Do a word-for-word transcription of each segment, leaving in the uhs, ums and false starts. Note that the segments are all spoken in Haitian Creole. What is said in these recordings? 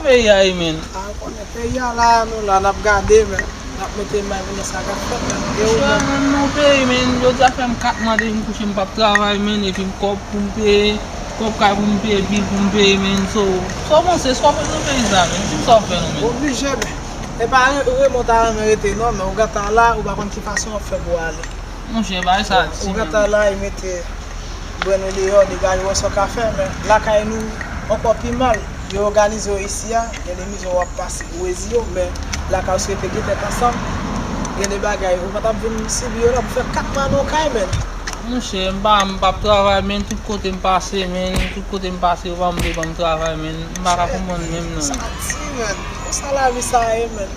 Peyi a ye, men. A, ou konnen peyi a la, nou la, n ap gade, men. N ap mete may pou nou sa k ap fèt, men. E ou menm? Monchè, men, nou peyi, men. Jodi a fè m kat mwa depi m kouche, m p ap travay, men. Epi m kòb pou m peye, kòb kay pou m peye, bil pou m peye, men. So, sa w panse, sa w fè nan peyi sa, men? Di m sa w fè, non, men. Oblije, men. E pa Re-, Raymond ta renmen rete, non, men ou gentan la, ou pa konn ki fason w ap fè pou w ale. Monchè, bagay sa ti, men. Ou gentan la, e mete brenn ou deyò, degaje w wè sa w ka fè, men lakay nou ankò pi mal. Yo òganize w isi a, gen de mizè w ap pase, ou reziye w, men lakay ou si w te gen tèt ansanm, gen de bagay ou pa t ap vin sibi yo la, pou fè kat mwa nan yon kay, men. Monchè, m pa, m p ap travay, men tout kote m pase, men tout kote m pase, yo pa vle ban m travay, men m pa ka konprann menm, non. Sa di, men. Konsa lavi sa ye, men.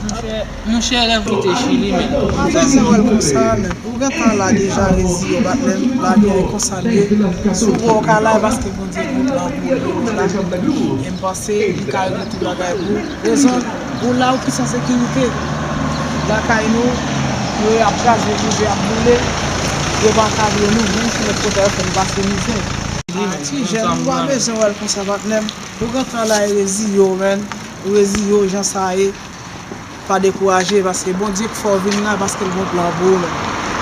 Monchè, monchè, lè m kite Chili, men. Pa bezwen wè l konsa, men. Ou gentan la deja reziye w, patnè m, lavi a e konsa l ye. Si w wè w ka la, e paske Bondye gen yon plan pou ou la. E m panse li ka regle tout bagay pou ou. Rezon, ou la, ou pi san sekirite. Lakay nou, yo ap kraze, yo ap boule. Yo pa ka vle nou, menm si lòt kote yo fè nou pase mizè. A, ti jèn, ou pa bezwen wè l konsa, patnè m. Ou gentan la, e reziye w, men. Ou reziye w, jan sa ye. Pa dekouraje, paske Bondye k fè w vin la, paske l gen yon plan pou ou, men.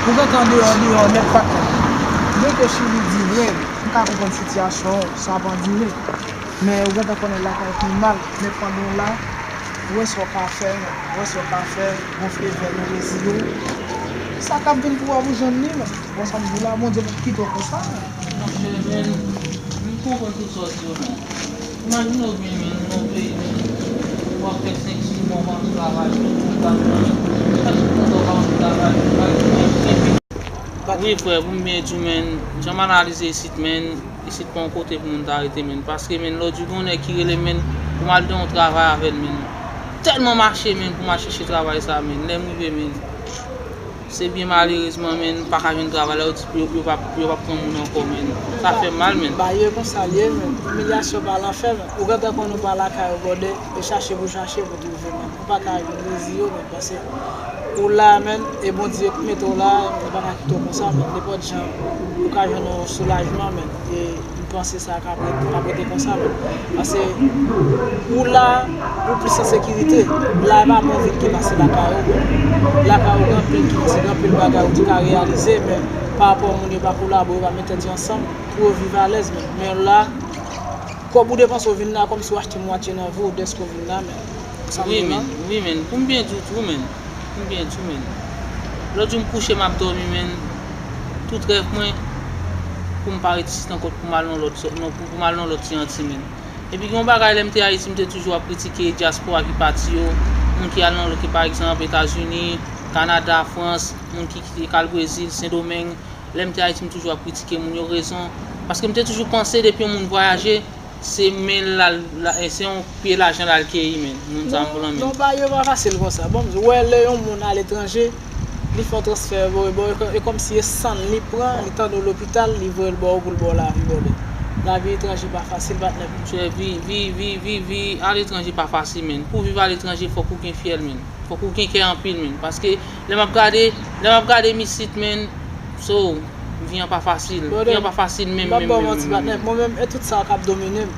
Ou gentan deyò, deyò nèt, patnè. Mwen te Chili di vre, m ka konprann sitiyasyon w, sa ap andire. Men ou gentan konnen lakay pi mal, men pandan w la, wè sa w ka fè, men. Wè sa w ka fè, gonfle vèn ou, reziye w. Sa k ap vin pou w, w ap jwenn li, men. Wè sa m di w la, Bondye p ap kite w konsa, men. Monchè, men, m konprann tout sa w di yo, men. Imajine w byen, men, nan yon peyi, men, w ap fè senk, sis mwa w pa travay, men, ou ta pran, fè tout tan sa w pa travay, men, pa gen, gen, gen. Wi, frè, pou m byen di w, men, jan m analize isit, men, isit pa yon kote pou moun ta rete, men. Paske, men, lòt jou, gen yon nèg ki rele m, men, pou m al nan yon travay avè l, men. Tèlman mache, men, pou m al chèche travay sa, men. Lè m rive, men, se byen malerezman, men, m pa ka jwenn travay la, yo di yo, yo p ap, yo p ap pran moun ankò, men. Sa fè m mal, men. Ba yo konsa l ye, men. Imilyasyon pa lanfè, men. Ou gentan konn ou pa lakay ou, brother, e chache pou chache pou twouve, men. Ou pa ka reziye w, men, paske ou la, men, e Bondye k mete w la, li pa ka kite w konsa, men. Nenpòt jan, ou ka jwenn yon soulajman, men. E m panse sa k ap ret-, k ap rete konsa, men. Paske ou la, ou plis an sekirite. La, e pa bon vit ki pase lakay ou, men. Lakay ou, gen anpil ki pase, gen anpil bagay ou te ka reyalize, men pa rapò moun yo pa kolabore, pa met tèt yo ansanm pou yo viv alèz, men. Men la, kòb ou depanse w vin la, kòmsi w achte mwatye nan vi w dèske w vin la, men. Wi, men. Wi, men. Pou m byen di w tou, men. Pou m byen di w, men. Lòt jou m kouche, m ap dòmi, men. Tout rèv mwen, pou m pa ret isit ankò, pou m al nan lòt, non, pou, pou m al nan lòt ti anti, men. Epi gen yon bagay, lè m te Ayiti, m te toujou ap kritike dyaspora ki pati yo, moun ki al nan lòt, pa egzanp, Etazini, Kanada, Frans, moun ki kite k al Brezil, Sendomeng. Lè m te Ayiti, m toujou ap kritike moun yo, rezon. Paske m te toujou panse depi yon moun vwayaje, se men l al, la, e se yon pye lajan l al keyi, men. Moun sa m pou lanmen. Non, non, bagay yo pa fasil konsa. Bon, m di w, wè, lè yon moun aletranje, li fè yon transfè, bò, bò, e kò-, e kòmsi e san l li pran, li tande w lopital, li voye l ba w pou l ba w lavi, brother. Lavi etranje pa fasil, patnè. Monchè, vi, vi, vi, vi, vi aletranje pa fasil, men. Pou w viv aletranje, fòk ou gen fyèl, men. Fòk ou gen kè anpil, men. Paske lè m ap gade, lè m ap gade m isit, men, so, vi an pa fasil. Vi an pa fasil menm, menm, menm, menm, menm. Mwen menm, e tout sa k ap domine m.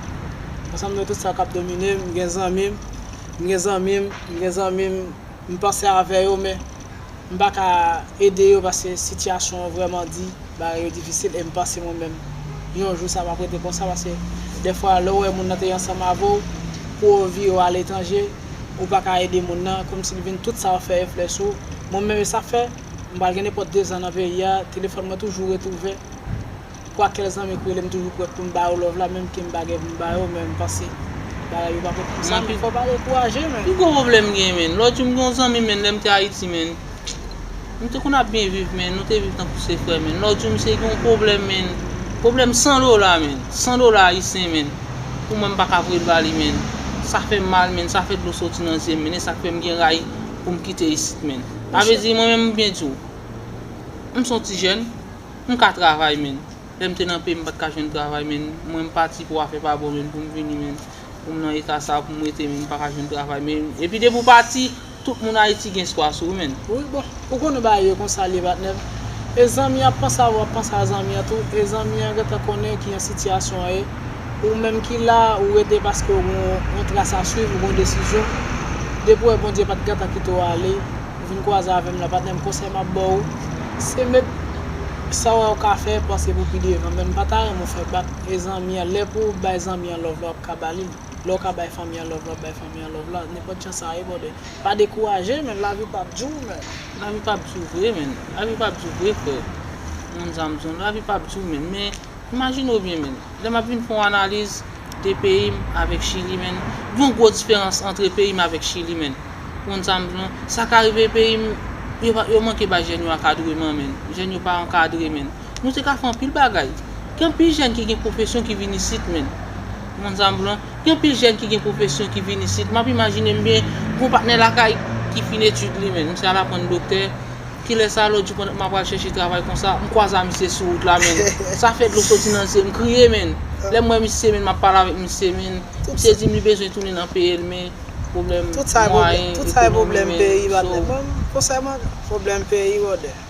Ansanm de tout sa k ap domine m, m gen zanmi m, m gen zanmi m, m gen zanmi m, m panse avè yo, men m pa ka ede yo paske sitiyasyon an vrèman di, bagay yo difisil, e m panse mwen menm, yon jou sa p ap rete konsa, paske dèfwa, lè w wè moun nan te ansanm avè w, pou w vire w aletranje, ou pa ka ede moun nan, kòmsi l vin tout sa w fè enfliyans ou. Mwen menm, e sa fè, m pral gen nenpòt de zan nan peyi a, telefòn mwen toujou ret ouvè. Kwakèl zanmi k rele m toujou prèt pou m ba yo love la, menm ke m pa gen pou m ba yo, men m panse bagay yo pa prèt pou sa, men fò w pa dekouraje, men. Pi gwo pwoblèm m gen, men. Lòt jou m gen yon zanmi, men, lè m te Ayiti, men. Nou te konn ap byen viv, men. Nou te viv tankou se frè, men. Lòt jou, misye gen yon pwoblèm, men. Pwoblèm san dola, men. San dola ayisyen, men. Pou mwen, m pa ka voye l ba li, men. Sa fè m mal, men. Sa fè dlo soti nan zye m, men. E sa k fè m gen ray pou m kite isit, men. Sa vle di, mwen menm, m byen di w. M se yon ti jèn, m ka travay, men. Lè m te nan peyi m, m pa t ka jwenn travay, men. Mwen, m pati pou afè pa bon, men, pou m vini, men. Pou m nan eta sa, pou m rete, men, m pa ka jwenn travay, men. Epi depi w pati, tout moun Ayiti gen espwa sou ou, men. Wi, bon, ou konnen bagay yo konsa l ye, patnè m. E zanmi an ap panse a ou, ap panse a zanmi an tou. E zanmi an gentan konnen ki jan sitiyasyon an ye. Ou menm ki la, ou rete paske ou gon yon tras a swiv, ou gon desizyon. Depi w wè Bondye pa t gentan kite w ale, ou vin kwaze avè m la, patnè m, konsèy m ap ba w, se met sa w wè w ka fè, panse pou pi devan, men m pa ta renmen w fè bak e zanmi an. Lè pou w bay zanmi an love la, w ap ka ba li l. Lè w ka bay fanmi an love la, w ap bay fanmi an love la. Nenpòt jan sa ye, brother. Pa dekouraje, men lavi p ap di w, men. Lavi p ap di w vre, men. Lavi p ap di w vre, frè. Moun sa m di w, lavi p ap di w, men. Men, imajine w byen, men. Lè m ap vin fè yon analiz de peyi m avèk Chili, men, gen yon gwo diferans antre peyi m avèk Chili, men. Ou konn sa m di w, sa ka rive peyi m, yo pa, yo manke bay jèn yo ankadreman, men. Jèn yo pa ankadre, men. Nou te ka fè anpil bagay. Gen anpil jèn ki gen pwofesyon ki vin isit, men. Ou konn sa m di w, gen anpil jèn ki gen pwofesyon ki vin isit. M ap imajine m byen, gon patnè lakay ki fin etid li, men. Misye al aprann doktè. Kilè sa, lòt jou, pandan m ap al chèche travay konsa, m kwaze a misye sou wout la, men. Sa fè dlo soti nan zye m, m kriye, men. Lè m wè misye, men, m ap pale avèk misye, men. Misye di m li bezwen tounen nan peyi l, men pwoblèm mwayen, ekonomi, men. Tout sa e pwoblèm peyi, patnè. Mwen, konsèy mwen, pwoblèm peyi, brother.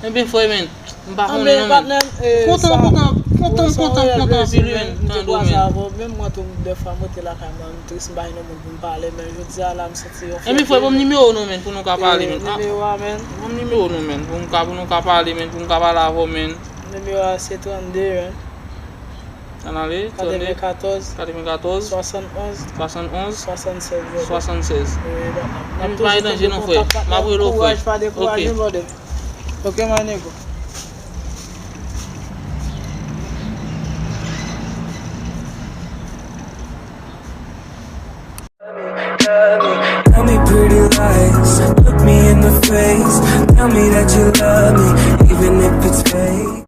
Enben, frè, men, m pa konnen non, men. Kontan, kontan, kontan, kontan, kontan anpil, men, tande w, men. Menm mwen tou, dèfwa, m rete lakay mwen, m tris, m pa gen moun pou m pale, men jodi a la, m santi yon fyète. Enben, frè, ban m nimewo w non, men, pou nou ka pale, men. Nimewo a, men. Ban m nimewo w non, men, pou nou ka, pou nou ka pale, men, pou m ka pale avè w, men. Nimewo a se trannde, men. Ann ale, trannde, katrevenkatòz, katrevenkatòz, swasannonz, swasannonz, swasannsèz, brother. Swasannsèz. Wi, n ap, n ap toujou kenbe kontak, patnè. M ap rele w, frè. Kouraj, pa dekouraje, brother. Ok, my nigga. Tell me pretty lies, look me in the face. Tell me that you love me, even if it's fake.